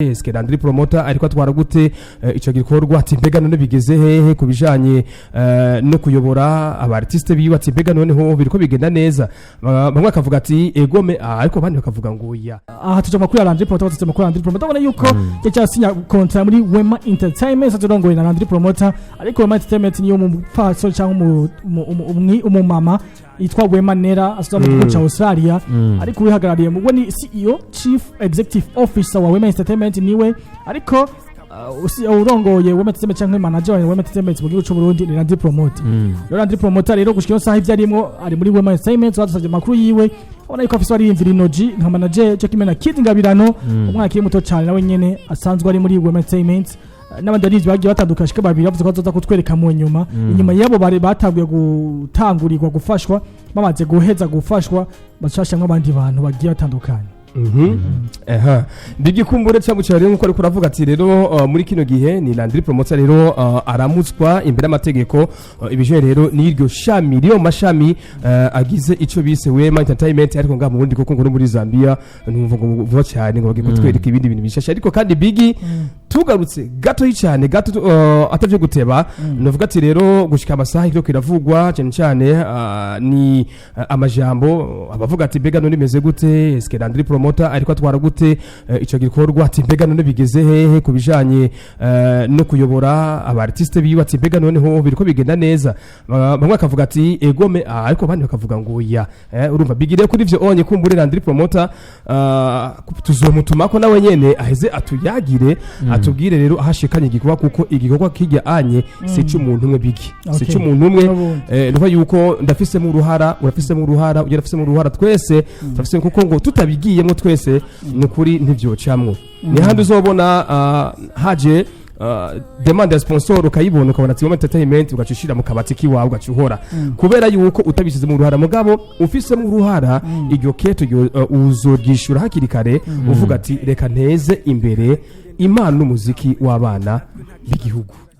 Eske Landry Promoter ariko atwara gute ico gikorwa? Ati mbega none bigeze hehe ku bijanye no kuyobora aba artiste biwe? Ati mbega noneho biriko bigenda neza? Bamwe bakavuga ati egome, ariko abandi bakavuga ngo ya. Aha tuja makuru ya Landry Promoter, tuja makuru ya Landry Promoter. Ubona yuko yacyasinya contrat muri Wema Entertainment, aturongoye na Landry Promoter, ariko Wema Entertainment niyo mupfaso cyangwa umumama yitwa Wema Nera asuza mu gihugu ca Australia, ariko uwihagarariye mu ni CEO, Chief Executive Officer wa Wema Entertainment niwe, ariko urongoye Wema Entertainment cyangwa manager wa Wema Entertainment mu gihugu c'u Burundi ni Landry Promoter. Rero Landry Promoter rero gushika iyo saha ivyo arimwo, ari muri Wema Entertainment. Badusavye amakuru yiwe, ubona yuko afise ariyumvira Inoji nka manager, cyo kimwe na Kid Ngabirano, umwana akiri muto cyane nawe nyene asanzwe ari muri Wema Entertainment, n'abandi barinzi bagiye batandukanye shika babiri bavuze ko bazoza kutwereka mu nyuma. Inyuma yabo bari batanguye gutangurirwa gufashwa, bamaze guheza gufashwa bashashamwe abandi bantu bagiye batandukanye. Aha bigikumbure cyangwa rero nkuko ariko uravuga ati rero muri kino gihe ni Landry Promoter rero aramutswa imbere y'amategeko ibije rero n'iryo shami, riyo mashami agize ico bise Wema Entertainment. Ariko ngaha mu Burundi, kuko ngo no muri Zambia numva ngo vuba cyane ngo bagiye kutwereka ibindi bintu bishasha. Ariko kandi Bigi, tugarutse gato cyane gato, atavyo guteba, novuga ati rero gushika amasaha iryo kiravugwa cyane cyane ni amajambo abavuga ati mbega none bimeze gute? Eske Landry Promoter ariko atwara gute ico gikorwa? Ati mbega none bigeze hehe ku bijanye no kuyobora aba artiste biwe? Ati mbega noneho biriko bigenda neza? Bamwe bakavuga ati egome, ariko abandi bakavuga ngo ya. Urumva bigire kuri ivyo onye kumbure Landry Promoter tuzomutumako nawe nyene aheze atuyagire, atubwire rero ahashikanye igikorwa, kuko igikorwa kijya anye si c'umuntu umwe, Bigi, si c'umuntu umwe. N'ubundi. Nuko yuko ndafisemo uruhara, urafisemo uruhara, ugira afisemo uruhara, twese turafisemo, kuko ngo tutabigiyemo twese ni ukuri ntivyocamwo. Ni handi uzobona haje demande ya sponsor, ukayibona, ukabona ati Wema Entertainment, ugaca ushira mu kabati kiwawe, ugaca uhora, kubera yuko utabishizemo uruhara. Mugabo ufisemo uruhara, iryo keto iryo uzoryishura hakiri kare, uvuga ati reka nteze imbere impano n'umuziki w'abana b'igihugu.